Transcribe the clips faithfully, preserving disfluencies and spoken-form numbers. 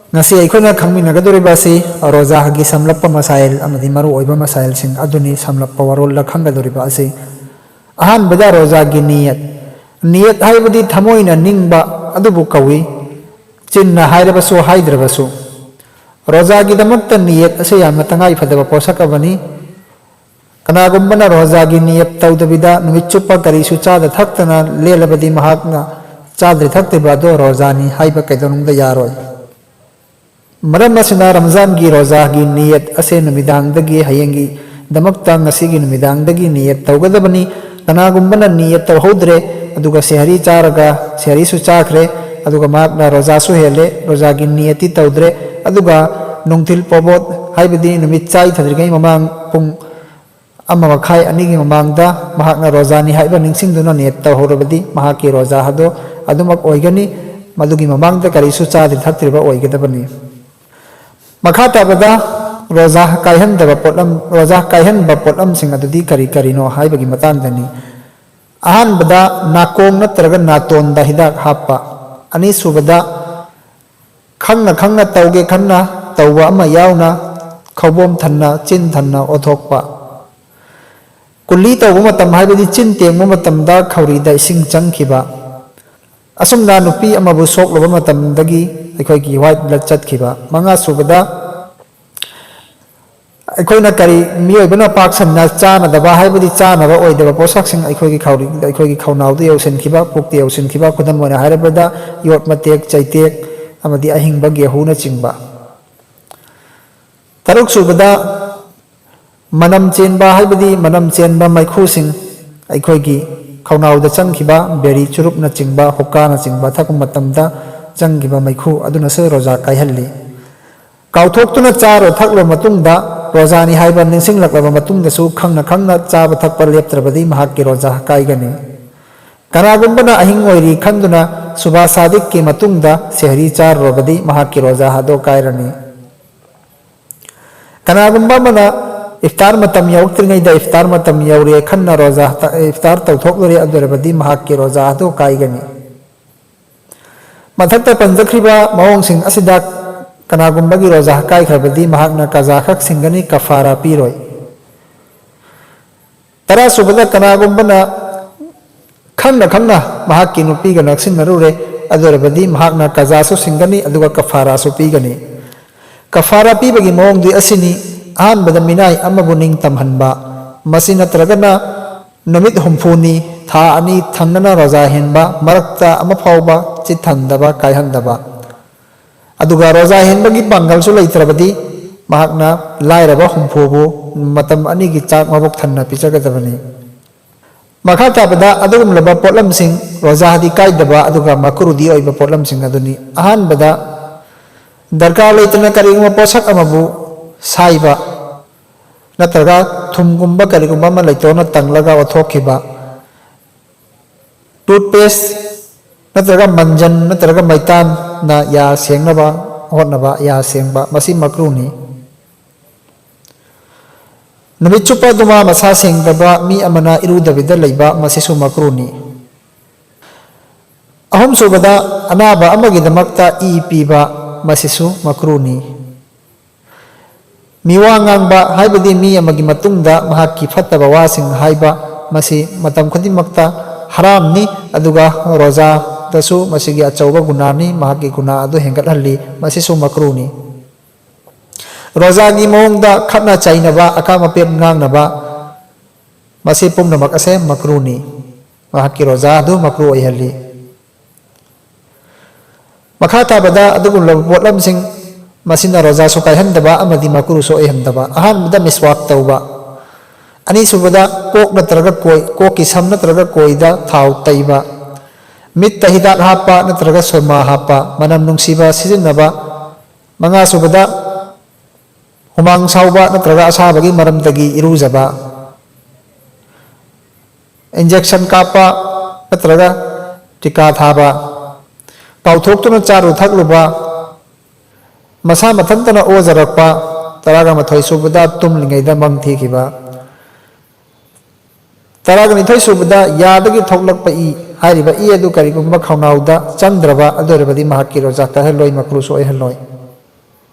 ꯉꯁꯤ ꯑꯩꯈꯣꯏꯅ ꯈꯪꯃꯤꯟꯅꯒꯗꯧꯔꯤꯕ ꯑꯁꯤ ꯔꯣꯖꯥꯒꯤ ꯁꯝꯂꯞꯄ ꯃꯁꯥꯏꯜ ꯑꯃꯗꯤ ꯃꯔꯨꯑꯣꯏꯕ ꯃꯁꯥꯏꯜꯁꯤꯡ ꯑꯗꯨꯅꯤ꯫ ꯁꯝꯂꯞꯄ ꯋꯥꯔꯣꯜꯗ ꯈꯪꯒꯗꯧꯔꯤꯕ ꯑꯁꯤ ꯑꯍꯥꯟꯕꯗ ꯔꯣꯖꯥꯒꯤ ꯅꯤꯌꯠ꯫ ꯅꯤꯌꯠ ꯍꯥꯏꯕꯗꯤ ꯊꯃꯣꯏꯅ ꯅꯤꯡꯕ ꯑꯗꯨꯕꯨ ꯀꯧꯏ, ꯆꯤꯟꯅ ꯍꯥꯏꯔꯕꯁꯨ ꯍꯥꯏꯗ꯭ꯔꯕꯁꯨ꯫ ꯔꯣꯖꯥꯒꯤꯗꯃꯛꯇ ꯅꯤꯌꯠ ꯑꯁꯤ ꯌꯥꯝꯅ ꯇꯉꯥꯏ ꯐꯗꯕ ꯄꯣꯠꯁꯛ ꯑꯃꯅꯤ꯫ ꯀꯅꯥꯒꯨꯝꯕꯅ ꯔꯣꯖꯥꯒꯤ ꯅꯤꯌꯠ ꯇꯧꯗꯕꯤꯗ ꯅꯨꯃꯤꯠ ꯆꯨꯞꯄ ꯀꯔꯤꯁꯨ ꯆꯥꯗ ꯊꯛꯇꯅ ꯂꯦꯜꯂꯕꯗꯤ ꯃꯍꯥꯛꯅ ꯆꯥꯗ꯭ꯔꯤ ꯊꯛꯇ꯭ꯔꯤꯕ ꯑꯗꯨ ꯔꯣꯖꯥꯅꯤ ꯍꯥꯏꯕ ꯀꯩꯗꯧꯅꯨꯡꯗ ꯌꯥꯔꯣꯏ꯫ ꯃꯔꯝ ꯑꯁꯤꯅ ꯔꯝꯖꯥꯟꯒꯤ ꯔꯣꯖꯥꯒꯤ ꯅꯤꯌꯠ ꯑꯁꯦ ꯅꯨꯃꯤꯗꯥꯡꯗꯒꯤ ꯍꯌꯦꯡꯒꯤꯗꯃꯛꯇ ꯉꯁꯤꯒꯤ ꯅꯨꯃꯤꯗꯥꯡꯗꯒꯤ ꯅꯤꯌꯠ ꯇꯧꯒꯗꯕꯅꯤ꯫ ꯀꯅꯥꯒꯨꯝꯕꯅ ꯅꯤꯌꯠ ꯇꯧꯍꯧꯗ꯭ꯔꯦ ꯑꯗꯨꯒ ꯁꯦꯍꯔꯤ ꯆꯥꯔꯒ ꯁꯦꯍꯔꯤꯁꯨ ꯆꯥꯈ꯭ꯔꯦ ꯑꯗꯨꯒ ꯃꯍꯥꯛꯅ ꯔꯣꯖꯥꯁꯨ ꯍꯦꯜꯂꯦ, ꯔꯣꯖꯥꯒꯤ ꯅꯤꯌꯠꯇꯤ ꯇꯧꯗ꯭ꯔꯦ, ꯑꯗꯨꯒ ꯅꯨꯡꯊꯤꯜ ꯄꯣꯕꯣꯠ ꯍꯥꯏꯕꯗꯤ ꯅꯨꯃꯤꯠ ꯆꯥꯏꯊꯗ꯭ꯔꯤꯉꯩ ꯃꯃꯥꯡ ꯄꯨꯡ ꯑꯃ ꯃꯈꯥꯏ ꯑꯅꯤꯒꯤ ꯃꯃꯥꯡꯗ ꯃꯍꯥꯛꯅ ꯔꯣꯖꯥꯅꯤ ꯍꯥꯏꯕ ꯅꯤꯡꯁꯤꯡꯗꯨꯅ ꯅꯤꯌꯠ ꯇꯧꯍꯧꯔꯕꯗꯤ ꯃꯍꯥꯛꯀꯤ ꯔꯣꯖꯥ ꯑꯗꯣ ꯑꯗꯨꯃꯛ ꯑꯣꯏꯒꯅꯤ꯫ ꯃꯗꯨꯒꯤ ꯃꯃꯥꯡꯗ ꯀꯔꯤꯁꯨ ꯆꯥꯗ꯭ꯔꯤ ꯊꯛꯇ꯭ꯔꯤꯕ ꯑꯣꯏꯒꯗꯕꯅꯤ꯫ ꯃꯈꯥ ꯇꯥꯕꯗ ꯔꯣꯖꯥ ꯀꯥꯏꯍꯟꯗꯕ ꯄꯣꯠꯂꯝ, ꯔꯣꯖꯥ ꯀꯥꯏꯍꯟꯕ ꯄꯣꯠꯂꯝꯁꯤꯡ ꯑꯗꯨꯗꯤ ꯀꯔꯤ ꯀꯔꯤꯅꯣ ꯍꯥꯏꯕꯒꯤ ꯃꯇꯥꯡꯗꯅꯤ꯫ ꯑꯍꯥꯟꯕꯗ ꯅꯥꯀꯣꯡ ꯅꯠꯇ꯭ꯔꯒ ꯅꯥꯇꯣꯟꯗ ꯍꯤꯗꯥꯛ ꯍꯥꯞꯄ꯫ ꯑꯅꯤꯁꯨꯕꯗ ꯈꯪꯅ ꯈꯪꯅ ꯇꯧꯒꯦ ꯈꯟꯅ ꯇꯧꯕ ꯑꯃ ꯌꯥꯎꯅ ꯈꯧꯕꯣꯝ ꯊꯟꯅ ꯆꯤꯟ ꯊꯟꯅ ꯑꯣꯊꯣꯛꯄ꯫ ꯀꯨꯂꯤ ꯇꯧꯕ ꯃꯇꯝ ꯍꯥꯏꯕꯗꯤ ꯆꯤꯟ ꯇꯦꯡꯕ ꯃꯇꯝꯗ ꯈꯧꯔꯤꯗ ꯏꯁꯤꯡ ꯆꯪꯈꯤꯕ꯫ ꯑꯁꯨꯝꯅ ꯅꯨꯄꯤ ꯑꯃꯕꯨ ꯁꯣꯛꯂꯨꯕ ꯃꯇꯝꯗꯒꯤ ꯑꯩꯈꯣꯏꯒꯤ white blood ꯆꯠꯈꯤꯕ꯫ ꯃꯉꯥ ꯁꯨꯕꯗ ꯑꯩꯈꯣꯏꯅ ꯀꯔꯤ ꯃꯤꯑꯣꯏꯕꯅ ꯄꯥꯛ ꯁꯟꯅ ꯆꯥꯅꯗꯕ ꯍꯥꯏꯕꯗꯤ ꯆꯥꯅꯕ ꯑꯣꯏꯗꯕ ꯄꯣꯠꯁꯛꯁꯤꯡ ꯑꯩꯈꯣꯏꯒꯤ ꯈꯧꯔꯤ-, ꯑꯩꯈꯣꯏꯒꯤ ꯈꯧꯅꯥꯎꯗ ꯌꯧꯁꯤꯟꯈꯤꯕ, ꯄꯨꯛꯇ ꯌꯧꯁꯤꯟꯈꯤꯕ, ꯈꯨꯗꯝ ꯑꯣꯏꯅ ꯍꯥꯏꯔꯕꯗ ꯌꯣꯠ ꯃꯇꯦꯛ, ꯆꯩꯇꯦꯛ ꯑꯃꯗꯤ ꯑꯍꯤꯡꯕ ꯒꯦꯍꯨꯅꯆꯤꯡꯕ꯫ ꯇꯔꯨꯛ ꯁꯨꯕꯗ ꯃꯅꯝ ꯆꯦꯟꯕ ꯍꯥꯏꯕꯗꯤ ꯃꯅꯝ ꯆꯦꯟꯕ ꯃꯩꯈꯨꯁꯤꯡ, ꯑꯩꯈꯣꯏꯒꯤ ꯈꯧꯅꯥꯎꯗ ꯆꯪꯈꯤꯕ ꯕꯦꯔꯤ ꯆꯨꯔꯨꯞꯅꯆꯤꯡꯕ, ꯍꯨꯛꯀꯥꯅꯆꯤꯡꯕ ꯊꯛꯄ ꯃꯇꯝꯗ ꯆꯪꯈꯤꯕ ꯃꯩꯈꯨ ꯑꯗꯨꯅꯁꯨ ꯔꯣꯖꯥ ꯀꯥꯏꯍꯜꯂꯤ꯫ ꯀꯥꯎꯊꯣꯛꯇꯨꯅ ꯆꯥꯔꯣ ꯊꯛꯂꯕ ꯃꯇꯨꯡꯗ, ꯔꯣꯖꯥꯅꯤ ꯍꯥꯏꯕ ꯅꯤꯡꯁꯤꯡꯂꯛꯂꯕ ꯃꯇꯨꯡꯗꯁꯨ ꯈꯪꯅ ꯈꯪꯅ ꯆꯥꯕ ꯊꯛꯄ ꯂꯦꯞꯇ꯭ꯔꯕꯗꯤ ꯃꯍꯥꯛꯀꯤ ꯔꯣꯖꯥ ꯀꯥꯏꯒꯅꯤ꯫ ꯀꯅꯥꯒꯨꯝꯕꯅ ꯑꯍꯤꯡ ꯑꯣꯏꯔꯤ ꯈꯟꯗꯨꯅ ꯁꯨꯕꯥ ꯁꯥꯗꯤꯛꯀꯤ ꯃꯇꯨꯡꯗ ꯁꯦꯍꯔꯤ ꯆꯥꯔꯨꯔꯕꯗꯤ ꯃꯍꯥꯛꯀꯤ ꯔꯣꯖꯥ ꯑꯗꯣ ꯀꯥꯏꯔꯅꯤ꯫ ꯀꯅꯥꯒꯨꯝꯕ ꯑꯃꯅ ꯏꯐꯇꯥꯔ ꯃꯇꯝ ꯌꯧꯔꯛꯇ꯭ꯔꯤꯉꯩꯗ ꯏꯐꯇꯥꯔ ꯃꯇꯝ ꯌꯧꯔꯦ ꯈꯟꯅ ꯔꯣꯖꯥ, ꯏꯐꯇꯥꯔ ꯇꯧꯊꯣꯛꯂꯨꯔꯦ, ꯑꯗꯨ ꯑꯣꯏꯔꯕꯗꯤ ꯃꯍꯥꯛꯀꯤ ꯔꯣꯖꯥ ꯑꯗꯨ ꯀꯥꯏꯒꯅꯤ꯫ ꯃꯊꯛꯇ ꯄꯟꯖꯈ꯭ꯔꯤꯕ ꯃꯑꯣꯡꯁꯤꯡ ꯑꯁꯤꯗ ꯀꯅꯥꯒꯨꯝꯕꯒꯤ ꯔꯣꯖꯥ ꯀꯥꯏꯈ꯭ꯔꯕꯗꯤ ꯃꯍꯥꯛꯅ ꯀꯖꯥ ꯈꯛ ꯁꯤꯡꯒꯅꯤ, ꯀꯐꯥꯔꯥ ꯄꯤꯔꯣꯏ꯫ ꯇꯔꯥꯁꯨꯕꯗ ꯀꯅꯥꯒꯨꯝꯕꯅ ꯈꯪꯅ ꯈꯪꯅ ꯃꯍꯥꯛꯀꯤ ꯅꯨꯄꯤꯒ ꯅꯛꯁꯤꯟꯅꯔꯨꯔꯦ, ꯑꯗꯨ ꯑꯣꯏꯔꯕꯗꯤ ꯃꯍꯥꯛꯅ ꯀꯖꯥꯁꯨ ꯁꯤꯡꯒꯅꯤ, ꯑꯗꯨꯒ ꯀꯐꯥꯔꯥꯁꯨ ꯄꯤꯒꯅꯤ꯫ ꯀꯐꯥꯔꯥ ꯄꯤꯕꯒꯤ ꯃꯑꯣꯡꯗꯤ ꯑꯁꯤꯅꯤ: ꯑꯍꯥꯟꯕꯗ ꯃꯤꯅꯥꯏ ꯑꯃꯕꯨ ꯅꯤꯡꯇꯝꯍꯟꯕ, ꯃꯁꯤ ꯅꯠꯇ꯭ꯔꯒꯅ ꯅꯨꯃꯤꯠ ꯍꯨꯝꯐꯨꯅꯤ, ꯊꯥ ꯑꯅꯤ ꯊꯪꯅꯅ ꯔꯣꯖꯥ ꯍꯦꯟꯕ, ꯃꯔꯛꯇ ꯑꯃ ꯐꯥꯎꯕ ꯆꯤꯠꯊꯟꯗꯕ, ꯀꯥꯏꯍꯟꯗꯕ꯫ ꯑꯗꯨꯒ ꯔꯣꯖꯥ ꯍꯦꯟꯕꯒꯤ ꯄꯥꯡꯒꯜꯁꯨ ꯂꯩꯇ꯭ꯔꯕꯗꯤ ꯃꯍꯥꯛꯅ ꯂꯥꯏꯔꯕ ꯍꯨꯝꯐꯨꯕꯨ ꯃꯇꯝ ꯑꯅꯤꯒꯤ ꯆꯥꯛ ꯃꯕꯨꯛ ꯊꯟꯅ ꯄꯤꯖꯒꯗꯕꯅꯤ꯫ ꯃꯈꯥ ꯇꯥꯕꯗ ꯑꯗꯨꯒꯨꯝꯂꯕ ꯄꯣꯠꯂꯝꯁꯤꯡ, ꯔꯣꯖꯥꯗꯤ ꯀꯥꯏꯗꯕ ꯑꯗꯨꯒ ꯃꯀ꯭ꯔꯨꯗꯤ ꯑꯣꯏꯕ ꯄꯣꯠꯂꯝꯁꯤꯡ ꯑꯗꯨꯅꯤ꯫ ꯑꯍꯥꯟꯕꯗ, ꯗꯔꯀꯥꯔ ꯂꯩꯇꯅ ꯀꯔꯤꯒꯨꯝꯕ ꯄꯣꯠꯁꯛ ꯑꯃꯕꯨ ꯁꯥꯏꯕ, ꯅꯠꯇ꯭ꯔꯒ ꯊꯨꯝꯒꯨꯝꯕ ꯀꯔꯤꯒꯨꯝꯕ ꯑꯃ ꯂꯩꯇꯣꯟꯅ ꯇꯪꯂꯒ ꯑꯣꯠꯊꯣꯛꯈꯤꯕ, ꯇꯨꯠꯄꯦꯁ ꯅꯠꯇ꯭ꯔꯒ ꯃꯟꯖꯟ ꯅꯠꯇ꯭ꯔꯒ ꯃꯩꯇꯥꯟꯅ ꯌꯥ ꯁꯦꯡꯅꯕ ꯍꯣꯠꯅꯕ, ꯌꯥ ꯁꯦꯡꯕ, ꯃꯁꯤ ꯃꯀ꯭ꯔꯨꯅꯤ꯫ ꯅꯨꯃꯤꯠ ꯆꯨꯞꯄ ꯑꯗꯨꯃ ꯃꯁꯥ ꯁꯦꯡꯗꯕ ꯃꯤ ꯑꯃꯅ ꯏꯔꯨꯗꯕꯤꯗ ꯂꯩꯕ, ꯃꯁꯤꯁꯨ ꯃꯀ꯭ꯔꯨꯅꯤ꯫ ꯑꯍꯨꯝꯁꯨꯕꯗ, ꯑꯅꯥꯕ ꯑꯃꯒꯤꯗꯃꯛꯇ ꯏ ꯄꯤꯕ, ꯃꯁꯤꯁꯨ ꯃꯀ꯭ꯔꯨꯅꯤ꯫ ꯃꯤꯋꯥ ꯉꯥꯡꯕ, ꯍꯥꯏꯕꯗꯤ ꯃꯤ ꯑꯃꯒꯤ ꯃꯇꯨꯡꯗ ꯃꯍꯥꯛꯀꯤ ꯐꯠꯇꯕ ꯋꯥꯁꯤꯡ ꯍꯥꯏꯕ, ꯃꯁꯤ ꯃꯇꯝ ꯈꯨꯗꯤꯡꯃꯛꯇ ꯍꯔꯥꯝꯅꯤ, ꯑꯗꯨꯒ ꯔꯣꯖꯥꯗꯁꯨ ꯃꯁꯤꯒꯤ ꯑꯆꯧꯕ ꯒꯨꯅꯥꯅꯤ, ꯃꯍꯥꯛꯀꯤ ꯒꯨꯅꯥ ꯑꯗꯨ ꯍꯦꯟꯒꯠꯍꯜꯂꯤ, ꯃꯁꯤꯁꯨ ꯃꯀ꯭ꯔꯨꯅꯤ꯫ ꯔꯣꯖꯥꯒꯤ ꯃꯑꯣꯡꯗ ꯈꯠꯅ ꯆꯩꯅꯕ, ꯑꯀꯥꯝ ꯑꯄꯦꯝ ꯉꯥꯡꯅꯕ, ꯃꯁꯤ ꯄꯨꯝꯅꯃꯛ ꯑꯁꯦ ꯃꯀ꯭ꯔꯨꯅꯤ꯫ ꯃꯍꯥꯛꯀꯤ ꯔꯣꯖꯥ ꯑꯗꯨ ꯃꯀ꯭ꯔꯨ ꯑꯣꯏꯍꯜꯂꯤ꯫ ꯃꯈꯥ ꯇꯥꯕꯗ ꯑꯗꯨꯒꯨꯝꯂꯕ ꯄꯣꯠꯂꯝꯁꯤꯡ, ꯃꯁꯤꯅ ꯔꯣꯖꯥꯁꯨ ꯀꯥꯏꯍꯟꯗꯕ ꯑꯃꯗꯤ ꯃꯀ꯭ꯔꯨꯁꯨ ꯑꯣꯏꯍꯟꯗꯕ꯫ ꯑꯍꯥꯟꯕꯗ ꯃꯤꯁꯋꯥꯛ ꯇꯧꯕ, ꯑꯅꯤꯁꯨꯕꯗ ꯀꯣꯛ ꯅꯠꯇ꯭ꯔꯒ ꯀꯣꯏ, ꯀꯣꯛꯀꯤ ꯁꯝ ꯅꯠꯇ꯭ꯔꯒ ꯀꯣꯏꯗ ꯊꯥꯎ ꯇꯩꯕ, ꯃꯤꯠꯇ ꯍꯤꯗꯥꯛ ꯍꯥꯞꯄ ꯅꯠꯇ꯭ꯔꯒ ꯁꯨꯔꯃꯥ ꯍꯥꯞꯄ, ꯃꯅꯝ ꯅꯨꯡꯁꯤꯕ ꯁꯤꯖꯤꯟꯅꯕ, ꯃꯉꯥꯁꯨꯕꯗ ꯍꯨꯃꯥꯡ ꯁꯥꯎꯕ ꯅꯠꯇ꯭ꯔꯒ ꯑꯁꯥꯕꯒꯤ ꯃꯔꯝꯗꯒꯤ ꯏꯔꯨꯖꯕ, injection ꯀꯥꯞꯄ ꯅꯠꯇ꯭ꯔꯒ ꯇꯤꯀꯥ ꯊꯥꯕ, ꯀꯥꯎꯊꯣꯛꯇꯨꯅ ꯆꯥꯔꯨ ꯊꯛꯂꯨꯕ, ꯃꯁꯥ ꯃꯊꯟꯇꯅ ꯑꯣꯖꯔꯛꯄ, ꯇꯔꯥꯒ ꯃꯥꯊꯣꯏ ꯁꯨꯕꯗ ꯇꯨꯝꯂꯤꯉꯩꯗ ꯃꯪ ꯊꯤꯈꯤꯕ, ꯇꯔꯥꯒ ꯅꯤꯊꯣꯏ ꯁꯨꯕꯗ ꯌꯥꯗꯒꯤ ꯊꯣꯛꯂꯛꯄ ꯏ, ꯍꯥꯏꯔꯤꯕ ꯏ ꯑꯗꯨ ꯀꯔꯤꯒꯨꯝꯕ ꯈꯧꯅꯥꯎꯗ ꯆꯪꯗ꯭ꯔꯕ ꯑꯗꯨ ꯑꯣꯏꯔꯕꯗꯤ ꯃꯍꯥꯛꯀꯤ ꯔꯣꯖꯥ ꯀꯥꯏꯍꯜꯂꯣꯏ, ꯃꯀ꯭ꯔꯨꯁꯨ ꯑꯣꯏꯍꯜꯂꯣꯏ꯫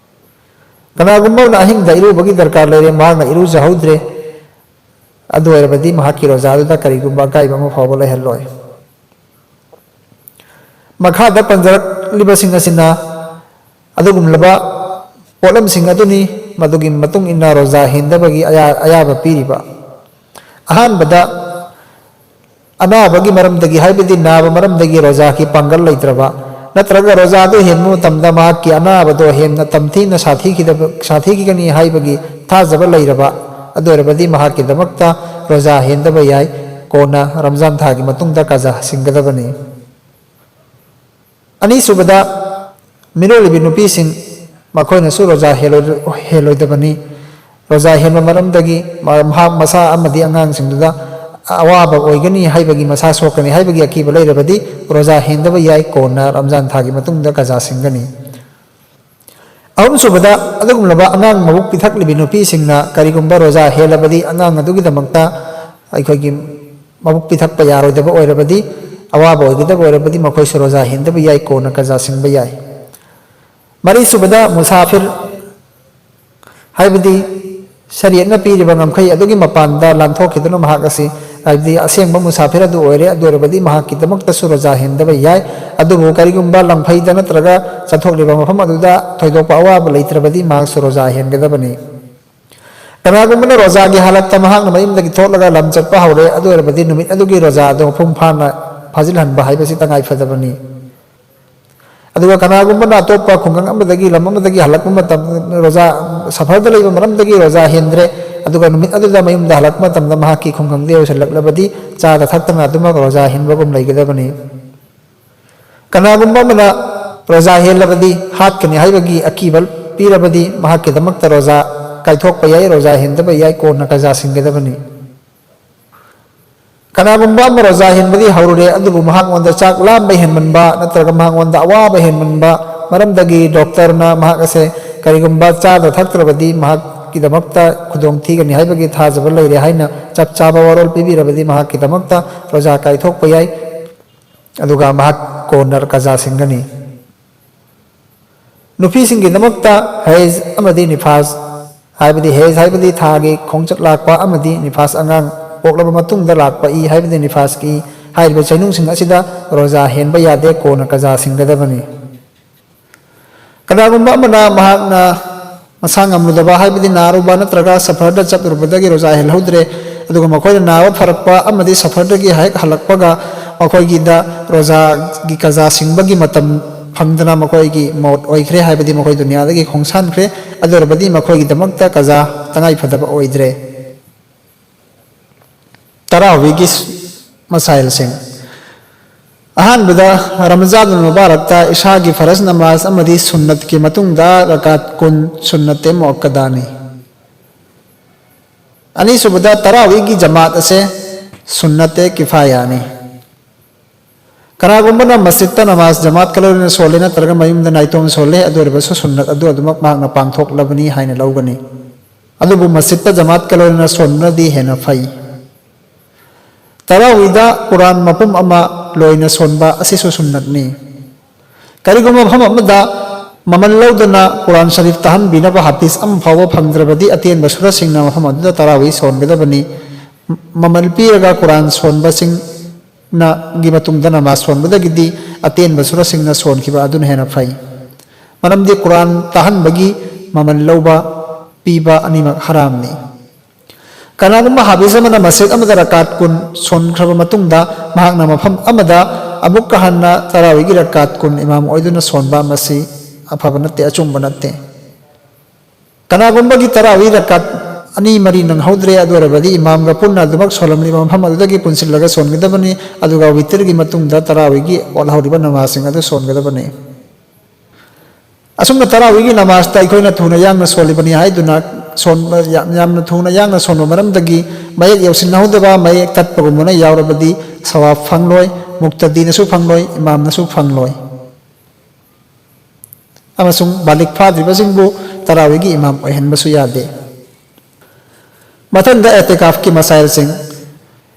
ꯀꯅꯥꯒꯨꯝꯕ ꯑꯃꯅ ꯑꯍꯤꯡꯗ ꯏꯔꯨꯕꯒꯤ ꯗꯔꯀꯥꯔ ꯂꯩꯔꯦ, ꯃꯍꯥꯛꯅ ꯏꯔꯨꯖꯍꯧꯗ꯭ꯔꯦ, ꯑꯗꯨ ꯑꯣꯏꯔꯕꯗꯤ ꯃꯍꯥꯛꯀꯤ ꯔꯣꯖꯥ ꯑꯗꯨꯗ ꯀꯔꯤꯒꯨꯝꯕ ꯑꯀꯥꯏꯕ ꯑꯃ ꯐꯥꯎꯕ ꯂꯩꯍꯜꯂꯣꯏ꯫ ꯃꯈꯥꯗ ꯄꯟꯖꯔꯛꯂꯤꯕꯁꯤꯡ ꯑꯁꯤꯅ ꯑꯗꯨꯒꯨꯝꯂꯕ ꯄꯣꯠꯂꯝꯁꯤꯡ ꯑꯗꯨꯅꯤ, ꯃꯗꯨꯒꯤ ꯃꯇꯨꯡ ꯏꯟꯅ ꯔꯣꯖꯥ ꯍꯦꯟꯗꯕꯒꯤ ꯑꯌꯥ-, ꯑꯌꯥꯕ ꯄꯤꯔꯤꯕ꯫ ꯑꯍꯥꯟꯕꯗ, ꯑꯅꯥꯕꯒꯤ ꯃꯔꯝꯗꯒꯤ, ꯍꯥꯏꯕꯗꯤ ꯅꯥꯕ ꯃꯔꯝꯗꯒꯤ ꯔꯣꯖꯥꯒꯤ ꯄꯥꯡꯒꯜ ꯂꯩꯇ꯭ꯔꯕ, ꯅꯠꯇ꯭ꯔꯒ ꯔꯣꯖꯥꯗꯨ ꯍꯦꯟꯕ ꯃꯇꯝꯗ ꯃꯍꯥꯛꯀꯤ ꯑꯅꯥꯕꯗꯣ ꯍꯦꯟꯅ ꯇꯝꯊꯤꯅ ꯁꯥꯊꯤꯈꯤꯗꯕ-, ꯁꯥꯊꯤꯈꯤꯒꯅꯤ ꯍꯥꯏꯕꯒꯤ ꯊꯥꯖꯕ ꯂꯩꯔꯕ, ꯑꯗꯨ ꯑꯣꯏꯔꯕꯗꯤ ꯃꯍꯥꯛꯀꯤꯗꯃꯛꯇ ꯔꯣꯖꯥ ꯍꯦꯟꯗꯕ ꯌꯥꯏ, ꯀꯣꯟꯅ ꯔꯝꯖꯥꯟ ꯊꯥꯒꯤ ꯃꯇꯨꯡꯗ ꯀꯖꯥ ꯁꯤꯡꯒꯗꯕꯅꯤ꯫ ꯑꯅꯤꯁꯨꯕꯗ, ꯃꯤꯔꯣꯜꯂꯤꯕꯤ ꯅꯨꯄꯤꯁꯤꯡ, ꯃꯈꯣꯏꯅꯁꯨ ꯔꯣꯖꯥ ꯍꯦꯜꯂꯣꯏ-, ꯍꯦꯜꯂꯣꯏꯗꯕꯅꯤ꯫ ꯔꯣꯖꯥ ꯍꯦꯟꯕ ꯃꯔꯝꯗꯒꯤ ꯃ-, ꯃꯍꯥꯛ ꯃꯁꯥ ꯑꯃꯗꯤ ꯑꯉꯥꯡꯁꯤꯡꯗꯨꯗ ꯑꯋꯥꯕ ꯑꯣꯏꯒꯅꯤ ꯍꯥꯏꯕꯒꯤ, ꯃꯁꯥ ꯁꯣꯛꯀꯅꯤ ꯍꯥꯏꯕꯒꯤ ꯑꯀꯤꯕ ꯂꯩꯔꯕꯗꯤ ꯔꯣꯖꯥ ꯍꯦꯟꯗꯕ ꯌꯥꯏ, ꯀꯣꯟꯅ ꯔꯝꯖꯥꯟ ꯊꯥꯒꯤ ꯃꯇꯨꯡꯗ ꯀꯖꯥ ꯁꯤꯡꯒꯅꯤ꯫ ꯑꯍꯨꯝꯁꯨꯕꯗ, ꯑꯗꯨꯒꯨꯝꯂꯕ ꯑꯉꯥꯡ ꯃꯕꯨꯛ ꯄꯤꯊꯛꯂꯤꯕꯤ ꯅꯨꯄꯤꯁꯤꯡꯅ ꯀꯔꯤꯒꯨꯝꯕ ꯔꯣꯖꯥ ꯍꯦꯜꯂꯕꯗꯤ ꯑꯉꯥꯡ ꯑꯗꯨꯒꯤꯗꯃꯛꯇ ꯑꯩꯈꯣꯏꯒꯤ ꯃꯕꯨꯛ ꯄꯤꯊꯛꯄ ꯌꯥꯔꯣꯏꯗꯕ ꯑꯣꯏꯔꯕꯗꯤ, ꯑꯋꯥꯕ ꯑꯣꯏꯒꯗꯕ ꯑꯣꯏꯔꯕꯗꯤ ꯃꯈꯣꯏꯁꯨ ꯔꯣꯖꯥ ꯍꯦꯟꯗꯕ ꯌꯥꯏ, ꯀꯣꯟꯅ ꯀꯖꯥ ꯁꯤꯡꯕ ꯌꯥꯏ꯫ ꯃꯔꯤꯁꯨꯕꯗ, ꯃꯨꯁꯥꯐꯤꯔ, ꯍꯥꯏꯕꯗꯤ ꯁꯔꯤꯌꯠꯅ ꯄꯤꯔꯤꯕ ꯉꯝꯈꯩ ꯑꯗꯨꯒꯤ ꯃꯄꯥꯟꯗ ꯂꯥꯟꯊꯣꯛꯈꯤꯗꯨꯅ ꯃꯍꯥꯛ ꯑꯁꯤ, ꯍꯥꯏꯕꯗꯤ ꯑꯁꯦꯡꯕ ꯃꯨꯁꯥꯐꯤꯔ ꯑꯗꯨ ꯑꯣꯏꯔꯦ, ꯑꯗꯨ ꯑꯣꯏꯔꯕꯗꯤ ꯃꯍꯥꯛꯀꯤꯗꯃꯛꯇꯁꯨ ꯔꯣꯖꯥ ꯍꯦꯟꯗꯕ ꯌꯥꯏ꯫ ꯑꯗꯨꯕꯨ ꯀꯔꯤꯒꯨꯝꯕ ꯂꯝꯐꯩꯗ ꯅꯠꯇ꯭ꯔꯒ ꯆꯠꯊꯣꯛꯂꯤꯕ ꯃꯐꯝ ꯑꯗꯨꯗ ꯊꯣꯏꯗꯣꯛꯄ ꯑꯋꯥꯕ ꯂꯩꯇ꯭ꯔꯕꯗꯤ ꯃꯍꯥꯛꯁꯨ ꯔꯣꯖꯥ ꯍꯦꯟꯒꯗꯕꯅꯤ꯫ ꯀꯅꯥꯒꯨꯝꯕꯅ ꯔꯣꯖꯥꯒꯤ ꯍꯥꯂꯠꯇ ꯃꯍꯥꯛꯅ ꯃꯌꯨꯝꯗꯒꯤ ꯊꯣꯛꯂꯒ ꯂꯝ ꯆꯠꯄ ꯍꯧꯔꯦ, ꯑꯗꯨ ꯑꯣꯏꯔꯕꯗꯤ ꯅꯨꯃꯤꯠ ꯑꯗꯨꯒꯤ ꯔꯣꯖꯥ ꯑꯗꯨ ꯃꯄꯨꯡ ꯐꯥꯅ ꯐꯥꯖꯤꯜꯍꯟꯕ ꯍꯥꯏꯕꯁꯤ ꯇꯉꯥꯏ ꯐꯗꯕꯅꯤ꯫ ꯑꯗꯨꯒ ꯀꯅꯥꯒꯨꯝꯕꯅ ꯑꯇꯣꯞꯄ ꯈꯨꯡꯒꯪ ꯑꯃꯗꯒꯤ, ꯂꯝ ꯑꯃꯗꯒꯤ ꯍꯜꯂꯛꯄ ꯃꯇꯝ, ꯔꯣꯖꯥ, ꯁꯐꯔꯗ ꯂꯩꯕ ꯃꯔꯝꯗꯒꯤ ꯔꯣꯖꯥ ꯍꯦꯟꯗ꯭ꯔꯦ, ꯑꯗꯨꯒ ꯅꯨꯃꯤꯠ ꯑꯗꯨꯗ ꯃꯌꯨꯝꯗ ꯍꯜꯂꯛꯄ ꯃꯇꯝꯗ ꯃꯍꯥꯛꯀꯤ ꯈꯨꯡꯒꯪꯗ ꯌꯧꯁꯤꯜꯂꯛꯂꯕꯗꯤ ꯆꯥꯗ ꯊꯛꯇꯅ ꯑꯗꯨꯃꯛ ꯔꯣꯖꯥ ꯍꯦꯟꯕꯒꯨꯝ ꯂꯩꯒꯗꯕꯅꯤ꯫ ꯀꯅꯥꯒꯨꯝꯕ ꯑꯃꯅ ꯔꯣꯖꯥ ꯍꯦꯜꯂꯕꯗꯤ ꯍꯥꯠꯀꯅꯤ ꯍꯥꯏꯕꯒꯤ ꯑꯀꯤꯕ ꯄꯤꯔꯕꯗꯤ ꯃꯍꯥꯛꯀꯤꯗꯃꯛꯇ ꯔꯣꯖꯥ ꯀꯥꯏꯊꯣꯛꯄ ꯌꯥꯏ, ꯔꯣꯖꯥ ꯍꯦꯟꯗꯕ ꯌꯥꯏ, ꯀꯣꯟꯅ ꯀꯖꯥ ꯁꯤꯡꯒꯗꯕꯅꯤ꯫ ꯀꯅꯥꯒꯨꯝꯕ ꯑꯃ ꯔꯣꯖꯥ ꯍꯦꯟꯕꯗꯤ ꯍꯧꯔꯨꯔꯦ, ꯑꯗꯨꯕꯨ ꯃꯍꯥꯛꯉꯣꯟꯗ ꯆꯥꯛ ꯂꯥꯝꯕ ꯍꯦꯟꯃꯟꯕ ꯅꯠꯇ꯭ꯔꯒ ꯃꯍꯥꯛꯉꯣꯟꯗ ꯑꯋꯥꯕ ꯍꯦꯟꯃꯟꯕ ꯃꯔꯝꯗꯒꯤ ꯗꯣꯛꯇꯔꯅ ꯃꯍꯥꯛ ꯑꯁꯦ ꯀꯔꯤꯒꯨꯝꯕ ꯆꯥꯗ ꯊꯛꯇ꯭ꯔꯕꯗꯤ ꯃꯍꯥꯛꯀꯤꯗꯃꯛꯇ ꯈꯨꯗꯣꯡ ꯊꯤꯒꯅꯤ ꯍꯥꯏꯕꯒꯤ ꯊꯥꯖꯕ ꯂꯩꯔꯦ ꯍꯥꯏꯅ ꯆꯞ ꯆꯥꯕ ꯋꯥꯔꯣꯜ ꯄꯤꯕꯤꯔꯕꯗꯤ ꯃꯍꯥꯛꯀꯤꯗꯃꯛꯇ ꯔꯣꯖꯥ ꯀꯥꯏꯊꯣꯛꯄ ꯌꯥꯏ, ꯑꯗꯨꯒ ꯃꯍꯥꯛ ꯀꯣꯟꯅ ꯀꯖꯥ ꯁꯤꯡꯒꯅꯤ꯫ ꯅꯨꯄꯤꯁꯤꯡꯒꯤꯗꯃꯛꯇ ꯍꯩꯖ ꯑꯃꯗꯤ ꯅꯤꯐꯥꯁ, ꯍꯥꯏꯕꯗꯤ ꯍꯩꯖ ꯍꯥꯏꯕꯗꯤ ꯊꯥꯒꯤ ꯈꯣꯡꯆꯠ ꯂꯥꯛꯄ ꯑꯃꯗꯤ ꯅꯤꯐꯥꯁ ꯑꯉꯥꯡ ꯄꯣꯛꯂꯕ ꯃꯇꯨꯡꯗ ꯂꯥꯛꯄ ꯏ ꯍꯥꯏꯕꯗꯤ ꯅꯤꯐꯥꯁꯀꯤ ꯏ ꯍꯥꯏꯔꯤꯕ ꯆꯩꯅꯨꯡꯁꯤꯡ ꯑꯁꯤꯗ ꯔꯣꯖꯥ ꯍꯦꯟꯕ ꯌꯥꯗꯦ, ꯀꯣꯟꯅ ꯀꯖꯥ ꯁꯤꯡꯒꯗꯕꯅꯤ꯫ ꯀꯅꯥꯒꯨꯝꯕ ꯑꯃꯅ ꯃꯍꯥꯛꯅ ꯃꯁꯥ ꯉꯝꯂꯨꯗꯕ ꯍꯥꯏꯕꯗꯤ ꯅꯥꯔꯨꯕ ꯅꯠꯇ꯭ꯔꯒ ꯁꯐꯔꯗ ꯆꯠꯂꯨꯔꯕꯗꯒꯤ ꯔꯣꯖꯥ ꯍꯦꯜꯍꯧꯗ꯭ꯔꯦ, ꯑꯗꯨꯒ ꯃꯈꯣꯏꯅ ꯅꯥꯕ ꯐꯔꯛꯄ ꯑꯃꯗꯤ ꯁꯐꯔꯗꯒꯤ ꯍꯦꯛ ꯍꯜꯂꯛꯄꯒ ꯃꯈꯣꯏꯒꯤꯗ ꯔꯣꯖꯥꯒꯤ ꯀꯖꯥ ꯁꯤꯡꯕꯒꯤ ꯃꯇꯝ ꯐꯪꯗꯅ ꯃꯈꯣꯏꯒꯤ ꯃꯧꯠ ꯑꯣꯏꯈ꯭ꯔꯦ, ꯍꯥꯏꯕꯗꯤ ꯃꯈꯣꯏ ꯗꯨꯅꯤꯌꯥꯗꯒꯤ ꯈꯣꯡꯁꯥꯟꯈ꯭ꯔꯦ, ꯑꯗꯨ ꯑꯣꯏꯔꯕꯗꯤ ꯃꯈꯣꯏꯒꯤꯗꯃꯛꯇ ꯀꯖꯥ ꯇꯉꯥꯏ ꯐꯗꯕ ꯑꯣꯏꯗ꯭ꯔꯦ꯫ ꯇꯔꯥꯍꯨꯏꯒꯤ ꯃꯁꯥꯏꯜꯁꯤꯡ꯫ ꯑꯍꯥꯟꯕꯗ, ꯔꯃꯖꯥꯟ ꯃꯨꯕꯥꯔꯛꯇ ꯏꯁꯥꯒꯤ ꯐꯔꯖ ꯅꯃꯥꯖ ꯑꯃꯗꯤ ꯁꯨꯟꯅꯠꯀꯤ ꯃꯇꯨꯡꯗ ꯔꯀꯥꯠ ꯀꯨꯟ ꯁꯨꯟꯅꯠꯇꯦ ꯃꯨꯑꯛꯀꯗꯥꯅꯤ꯫ ꯑꯅꯤꯁꯨꯕꯗ, ꯇꯔꯥꯋꯤꯒꯤ ꯖꯃꯥꯠ ꯑꯁꯦ ꯁꯨꯟꯅꯠꯇꯦ ꯀꯤꯐꯥꯌꯥꯅꯤ꯫ ꯀꯅꯥꯒꯨꯝꯕꯅ ꯃꯁꯖꯤꯗꯇ ꯅꯃꯥꯖ ꯖꯃꯥꯠꯀ ꯂꯣꯏꯅꯅ ꯁꯣꯜꯂꯦ ꯅꯠꯇ꯭ꯔꯒ ꯃꯌꯨꯝꯗ ꯅꯥꯏꯇꯣꯝ ꯁꯣꯜꯂꯦ, ꯑꯗꯨ ꯑꯣꯏꯔꯕꯁꯨ ꯁꯨꯟꯅꯠ ꯑꯗꯨ ꯑꯗꯨꯃꯛ ꯃꯍꯥꯛꯅ ꯄꯥꯡꯊꯣꯛꯂꯕꯅꯤ ꯍꯥꯏꯅ ꯂꯧꯒꯅꯤ꯫ ꯑꯗꯨꯕꯨ ꯃꯁꯖꯤꯗꯇ ꯖꯃꯥꯠꯀ ꯂꯣꯏꯅꯅ ꯁꯣꯟꯕꯅꯗꯤ ꯍꯦꯟꯅ ꯐꯩ꯫ ꯇꯔꯥꯋꯤꯗ ꯀꯨꯔꯥꯟ ꯃꯄꯨꯝ ꯑꯃ ꯂꯣꯏꯅ ꯁꯣꯟꯕ ꯑꯁꯤꯁꯨ ꯁꯨꯟꯅꯠꯅꯤ꯫ ꯀꯔꯤꯒꯨꯝꯕ ꯃꯐꯝ ꯑꯃꯗ ꯃꯃꯜ ꯂꯧꯗꯅ ꯀꯨꯔꯥꯟ ꯁꯔꯤꯐ ꯇꯥꯍꯟꯕꯤꯅꯕ ꯍꯥꯐꯤꯖ ꯑꯃ ꯐꯥꯎꯕ ꯐꯪꯗ꯭ꯔꯕꯗꯤ, ꯑꯇꯦꯟꯕ ꯁꯨꯔꯁꯤꯡꯅ ꯃꯐꯝ ꯑꯗꯨꯗ ꯇꯔꯥꯋꯤ ꯁꯣꯟꯒꯗꯕꯅꯤ꯫ ꯃꯃꯜ ꯄꯤꯔꯒ ꯀꯨꯔꯥꯟ ꯁꯣꯟꯕꯁꯤꯡꯅ, ꯒꯤ ꯃꯇꯨꯡꯗ ꯅꯃꯥꯖ ꯁꯣꯟꯕꯗꯒꯤꯗꯤ ꯑꯇꯦꯟꯕ ꯁꯨꯔꯁꯤꯡꯅ ꯁꯣꯟꯈꯤꯕ ꯑꯗꯨꯅ ꯍꯦꯟꯅ ꯐꯩ꯫ ꯃꯔꯝꯗꯤ ꯀꯨꯔꯥꯟ ꯇꯥꯍꯟꯕꯒꯤ ꯃꯃꯜ ꯂꯧꯕ, ꯄꯤꯕ ꯑꯅꯤꯃꯛ ꯍꯔꯥꯝꯅꯤ꯫ ꯀꯅꯥꯒꯨꯝꯕ ꯍꯥꯐꯤꯖ ꯑꯃꯅ ꯃꯁꯖꯤꯗ ꯑꯃꯗ ꯔꯀꯥꯠ ꯀꯨꯟ ꯁꯣꯟꯈ꯭ꯔꯕ ꯃꯇꯨꯡꯗ ꯃꯍꯥꯛꯅ ꯃꯐꯝ ꯑꯃꯗ ꯑꯃꯨꯛꯀ ꯍꯟꯅ ꯇꯔꯥꯋꯤꯒꯤ ꯔꯀꯥꯠ ꯀꯨꯟ ꯏꯃꯥꯝ ꯑꯣꯏꯗꯨꯅ ꯁꯣꯟꯕ, ꯃꯁꯤ ꯑꯐꯕ ꯅꯠꯇꯦ, ꯑꯆꯨꯝꯕ ꯅꯠꯇꯦ꯫ ꯀꯅꯥꯒꯨꯝꯕꯒꯤ ꯇꯔꯥꯋꯤ ꯔꯀꯥꯠ ꯑꯅꯤ ꯃꯔꯤ ꯅꯪꯍꯧꯗ꯭ꯔꯦ, ꯑꯗꯨ ꯑꯣꯏꯔꯕꯗꯤ ꯏꯃꯥꯝꯒ ꯄꯨꯟꯅ ꯑꯗꯨꯃꯛ ꯁꯣꯜꯂꯝꯂꯤꯕ ꯃꯐꯝ ꯑꯗꯨꯗꯒꯤ ꯄꯨꯟꯁꯤꯜꯂꯒ ꯁꯣꯟꯒꯗꯕꯅꯤ, ꯑꯗꯨꯒ ꯋꯤꯇꯔꯒꯤ ꯃꯇꯨꯡꯗ ꯇꯔꯥꯋꯤꯒꯤ ꯋꯥꯠꯍꯧꯔꯤꯕ ꯅꯃꯥꯖꯁꯤꯡ ꯑꯗꯨ ꯁꯣꯟꯒꯗꯕꯅꯤ꯫ ꯑꯁꯨꯝꯅ ꯇꯔꯥꯋꯤꯒꯤ ꯅꯃꯥꯖꯇ ꯑꯩꯈꯣꯏꯅ ꯊꯨꯅ ꯌꯥꯡꯅ ꯁꯣꯜꯂꯤꯕꯅꯤ ꯍꯥꯏꯗꯨꯅ ꯁꯣꯟꯕ, ꯌꯥꯝ, ꯌꯥꯝꯅ ꯊꯨꯅ ꯌꯥꯡꯅ ꯁꯣꯟꯕ ꯃꯔꯝꯗꯒꯤ ꯃꯌꯦꯛ ꯌꯧꯁꯤꯟꯅꯍꯧꯗꯕ, ꯃꯌꯦꯛ ꯇꯠꯄꯒꯨꯝꯕꯅ ꯌꯥꯎꯔꯕꯗꯤ ꯁꯋꯥꯕ ꯐꯪꯂꯣꯏ, ꯃꯨꯛꯇꯗꯤꯅꯁꯨ ꯐꯪꯂꯣꯏ, ꯏꯃꯥꯝꯅꯁꯨ ꯐꯪꯂꯣꯏ꯫ ꯑꯃꯁꯨꯡ ꯕꯥꯂꯤꯛ ꯐꯥꯗ꯭ꯔꯤꯕꯁꯤꯡꯕꯨ ꯇꯔꯥꯋꯤꯒꯤ ꯏꯃꯥꯝ ꯑꯣꯏꯍꯟꯕꯁꯨ ꯌꯥꯗꯦ꯫ ꯃꯊꯪꯗ ꯑꯦꯇꯤꯀꯥꯐꯀꯤ ꯃꯁꯥꯏꯜꯁꯤꯡ꯫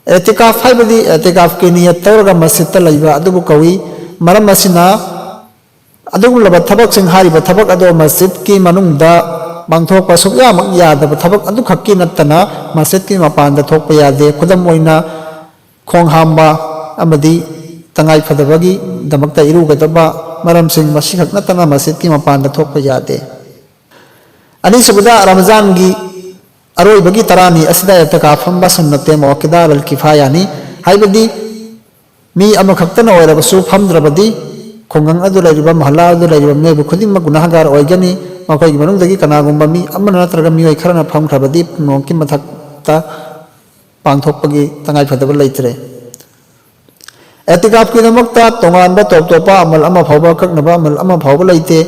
ꯑꯦꯇꯤꯀꯥꯐ ꯍꯥꯏꯕꯗꯤ ꯑꯦꯇꯤꯀꯥꯐꯀꯤ ꯅꯤꯌꯠ ꯇꯧꯔꯒ ꯃꯁꯖꯤꯗꯇ ꯂꯩꯕ ꯑꯗꯨꯕꯨ ꯀꯧꯏ꯫ ꯃꯔꯝ ꯑꯁꯤꯅ ꯑꯗꯨꯒꯨꯝꯂꯕ ꯊꯕꯛꯁꯤꯡ, ꯍꯥꯏꯔꯤꯕ ꯊꯕꯛ ꯑꯗꯣ ꯃꯁꯖꯤꯗꯀꯤ ꯃꯅꯨꯡꯗ ꯄꯥꯡꯊꯣꯛꯄ ꯁꯨꯛꯌꯥꯃꯛ ꯌꯥꯗꯕ ꯊꯕꯛ ꯑꯗꯨꯈꯛꯀꯤ ꯅꯠꯇꯅ ꯃꯁꯖꯤꯗꯀꯤ ꯃꯄꯥꯟꯗ ꯊꯣꯛꯄ ꯌꯥꯗꯦ꯫ ꯈꯨꯗꯝ ꯑꯣꯏꯅ, ꯈꯣꯡ ꯍꯥꯝꯕ ꯑꯃꯗꯤ ꯇꯉꯥꯏ ꯐꯗꯕꯒꯤꯗꯃꯛꯇ ꯏꯔꯨꯒꯗꯕ ꯃꯔꯝꯁꯤꯡ, ꯃꯁꯤꯈꯛ ꯅꯠꯇꯅ ꯃꯁꯖꯤꯗꯀꯤ ꯃꯄꯥꯟꯗ ꯊꯣꯛꯄ ꯌꯥꯗꯦ꯫ ꯑꯅꯤꯁꯨꯕꯗ, ꯔꯃꯖꯥꯟꯒꯤ ꯑꯔꯣꯏꯕꯒꯤ ꯇꯔꯥꯅꯤ ꯑꯁꯤꯗ ꯑꯦꯇꯀꯥꯐ ꯐꯝꯕ ꯁꯨꯟꯅꯠꯇꯦ ꯃꯨꯑꯛꯀꯗꯥ ꯑꯂꯜ ꯀꯤꯐꯥꯌꯥꯅꯤ, ꯍꯥꯏꯕꯗꯤ ꯃꯤ ꯑꯃꯈꯛꯇꯅ ꯑꯣꯏꯔꯕꯁꯨ ꯐꯝꯗ꯭ꯔꯕꯗꯤ, ꯈꯨꯡꯒꯪ ꯑꯗꯨ ꯂꯩꯔꯤꯕ, ꯃꯍꯜꯂꯥ ꯑꯗꯨ ꯂꯩꯔꯤꯕ ꯃꯤꯑꯣꯏꯕ ꯈꯨꯗꯤꯡꯃꯛ ꯒꯨꯅꯥꯍꯒꯥꯔ ꯑꯣꯏꯒꯅꯤ꯫ ꯃꯈꯣꯏꯒꯤ ꯃꯅꯨꯡꯗꯒꯤ ꯀꯅꯥꯒꯨꯝꯕ ꯃꯤ ꯑꯃꯅ ꯅꯠꯇ꯭ꯔꯒ ꯃꯤꯑꯣꯏ ꯈꯔꯅ ꯐꯝꯈ꯭ꯔꯕꯗꯤ, ꯄꯨꯝꯅꯃꯛꯀꯤ ꯃꯊꯛꯇ ꯄꯥꯡꯊꯣꯛꯄꯒꯤ ꯇꯉꯥꯏꯐꯗꯕ ꯂꯩꯇ꯭ꯔꯦ꯫ ꯑꯦꯇꯤꯀꯥꯐꯀꯤꯗꯃꯛꯇ ꯇꯣꯉꯥꯟꯕ ꯇꯣꯞ ꯇꯣꯞꯄ ꯑꯃꯜ ꯑꯃ ꯐꯥꯎꯕ, ꯑꯀꯛꯅꯕ ꯑꯃꯜ ꯑꯃ ꯐꯥꯎꯕ ꯂꯩꯇꯦ꯫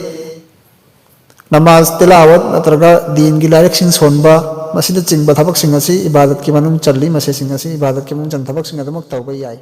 ꯅꯃꯥꯖ, ꯇꯤꯂꯥꯋꯠ ꯅꯠꯇ꯭ꯔꯒ ꯗꯤꯟꯒꯤ ꯂꯥꯏꯔꯤꯛꯁꯤꯡ ꯁꯣꯟꯕ, ꯃꯁꯤꯅꯆꯤꯡꯕ ꯊꯕꯛꯁꯤꯡ ꯑꯁꯤ ꯏꯕꯥꯗꯠꯀꯤ ꯃꯅꯨꯡ ꯆꯜꯂꯤ꯫ ꯃꯁꯤꯁꯤꯡ ꯑꯁꯤ ꯏꯕꯥꯗꯠꯀꯤ ꯃꯅꯨꯡ ꯆꯟꯕ ꯊꯕꯛꯁꯤꯡ ꯑꯗꯨꯃꯛ ꯇꯧꯕ ꯌꯥꯏ꯫